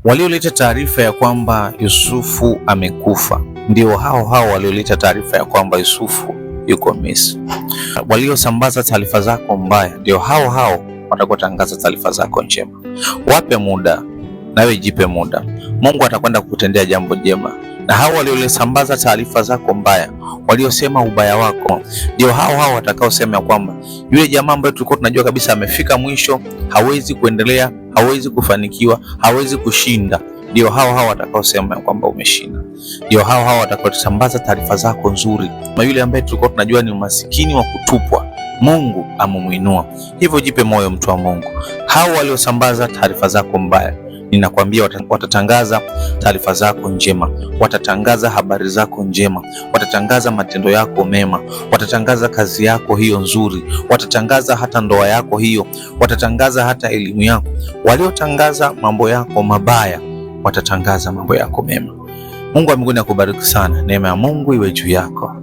Walioleta taarifa ya kwamba Yusufu amekufa ndio hao hao walioleta taarifa ya kwamba Yusufu yuko Misri. Waliosambaza taarifa zako mbaya ndio hao hao watakotangaza taarifa zako njema. Wape muda, nawe jipe muda. Mungu atakwenda kukutendea jambo jema. Na hao waliosambaza taarifa zako mbaya, waliosema ubaya wako, ndio hao hao watakaosema kwamba yule jamaa ambaye tulikuwa tunajua kabisa amefika mwisho, hawezi kuendelea, hawezi kufanikiwa, hawezi kushinda, ndio hao hao watakaosema kwamba umeshinda. Ndio hao hao watakaosambaza taarifa zako nzuri. Na yule ambaye tulikuwa tunajua ni umasikini wa kutupwa, Mungu amemuinua. Hivyo jipe moyo, mtu wa Mungu. Hao waliosambaza taarifa zako mbaya, ninakwambia watatangaza taarifa zako njema, watatangaza habari zako njema, watatangaza matendo yako mema, watatangaza kazi yako hiyo nzuri, watatangaza hata ndoa yako hiyo, watatangaza hata elimu yako. Waliotangaza mambo yako mabaya watatangaza mambo yako mema. Mungu wa mbinguni akubariki sana. Neema ya Mungu iwe juu yako.